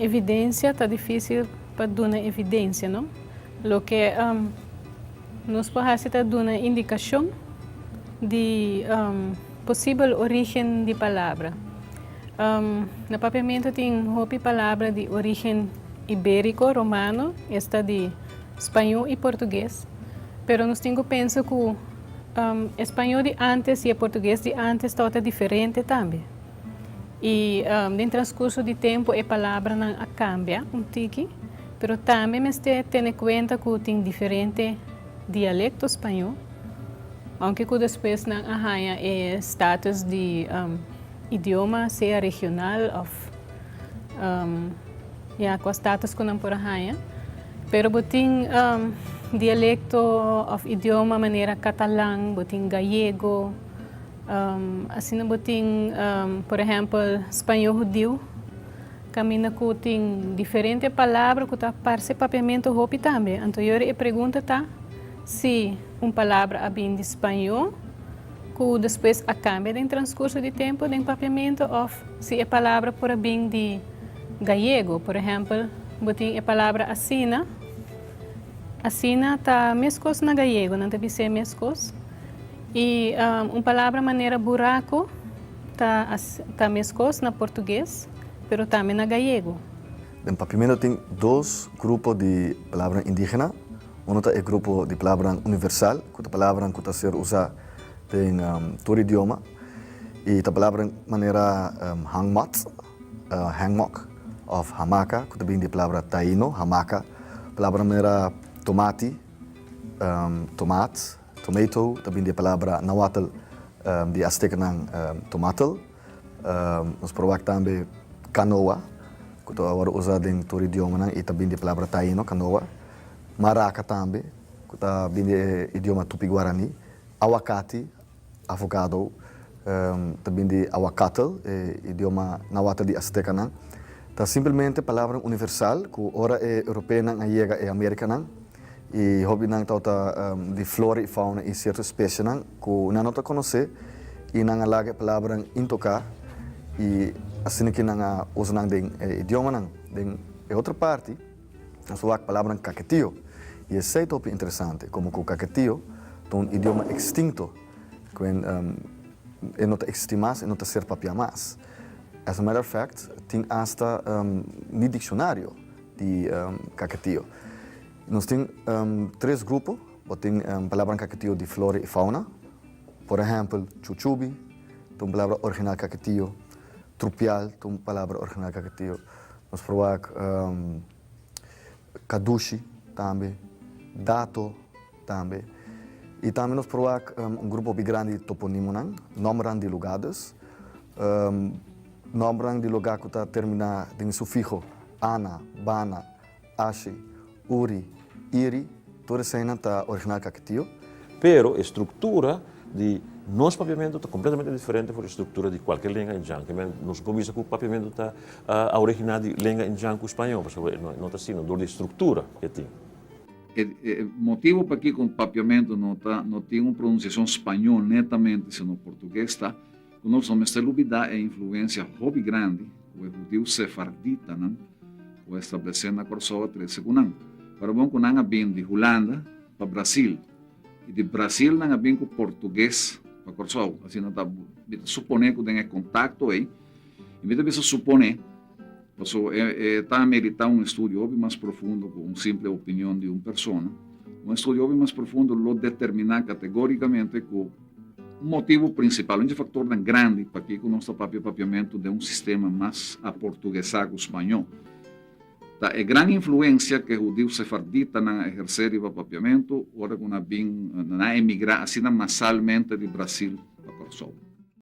evidensia, ta difísil pa duna evidensia, no? Loke nos por hasi ta duna indikashon di posibel orígen di palabra. Na papiamentu tin hopi palabra di orígen ibériko, romano, esta di spañó i portugues, pero nos tin ku pensa ku e spañó di ántes i e portugues di ántes tabata diferente tambe. I den transkurso di tempu e palabranan a kambia un tiki, pero tambe mester tene kuenta ku tin diferente dialekto spañó, ounke ku despues nan a haña e status di idioma sea regional òf ya kua status ku nan por a haña. Pero bo tin dialekto òf idioma manera katalan, bo tin gayego. Asina bo tin, por ehèmpel, spañó hudiu, kaminda ku tin diferente palabra ku ta parse papiamentu hopi tambe. Anto yori e pregunta ta si un palabra a bin di spañó ku despues a kambia den transkurso di tempu den papiamentu òf si e palabra por a bin di gayego. Por ehèmpel, bo tin e palabra asina. Asina ta meskos na gayego, nan ta bis'é meskos. I un palabra manera buraco ta ta meskos na portugues, pero tambe na gayego. Den Papiamento tin dos grupo di palabranan indígena. Uno ta e grupo di palabranan universal, ku ta palabranan ku ta ser usá den tur idioma, i ta palabranan manera hangmat, hangmok, òf hamaka, ku ta bini di e palabra taíno, hamaca. Palabranan manera tomati, tomat. Tomato ta bini di e palabra nahuatl di aztecanan tomatl. Nos por wak tambe canoa cu ta worde usa den tur idiomanan y ta bini di e palabra taino, canoa. Maraca tambe cu ta bini di e idioma tupi-guarani. Awacati, avocado, ta bini di ahuacatl, e idioma nahuatl di aztecanan. Ta simplemente palabranan universal cu ora e europeonan a yega e Americanan, I hopi nan tabata di flora i fauna i sierto espesienan ku nan no ta konosé i nan a laga e palabranan intoká i asina ke nan a usa nan den e idiomanan. Den e otro parti nos ta wak palabranan kaketio i esei ta hopi interesante komo ku kaketio ta un idioma ekstinto ku e no ta eksistí mas, e no ta ser papiá mas. As a matter of fact tin asta ni dikshonario di kaketio. Nos tin tres grupo, bo tin palabranan kaketio di flora i fauna. Por ehèmpel, chuchubi ta un palabra original kaketio, trupial ta un palabra original kaketio. Nos por wak kadushi tambe, dato tambe. I tambe nos por wak un grupo hopi grandi di toponimonan, nòmbernan di lugá dus. Nòmbernan di lugá ku ta terminá den sufiho ana, bana, Ashi, Uri, Iri, tur eseinan ta original Kaketio. Pero e struktura di nos papiamentu ta kompletamente diferente for di struktura di kualke lenga indjan. Ke men nos por bisa ku papiamentu ta a originá di lenga indjan ku spañó, pasobra e no ta asina dor di e struktura ku e tin. E motibu pakiko papiamentu no ta no tin un pronunsiashon spañó netamente sino portugues ta ku nos no mester lubidá e influensia hopi grandi ku e hudiu sefarditanan ku a establesé na Kòrsou a trese ku nan. Pero bon ku nan a bin di Hulanda pa Brasil i di Brasil nan a bin ku portugues pa Kòrsou. Asina ta mi ta suponé ku den e kontakto ei, i mi ta bisa suponé pasobra e ta ameritá un estudio hopi mas profundo ku un simple opinion di un persona. Un estudio hopi mas profundo lo determiná kategórikamente ku Un motibu prinsipal, un dje faktornan grandi pakiko nos ta papia papiamentu den un sistema mas aportugesá ku spañó, ta e gran influensia ku e hudiu sefarditanan a ehersé riba papiamentu ora ku nan a bin, nan a emigrá asina masalmente di Brasil pa Kòrsou.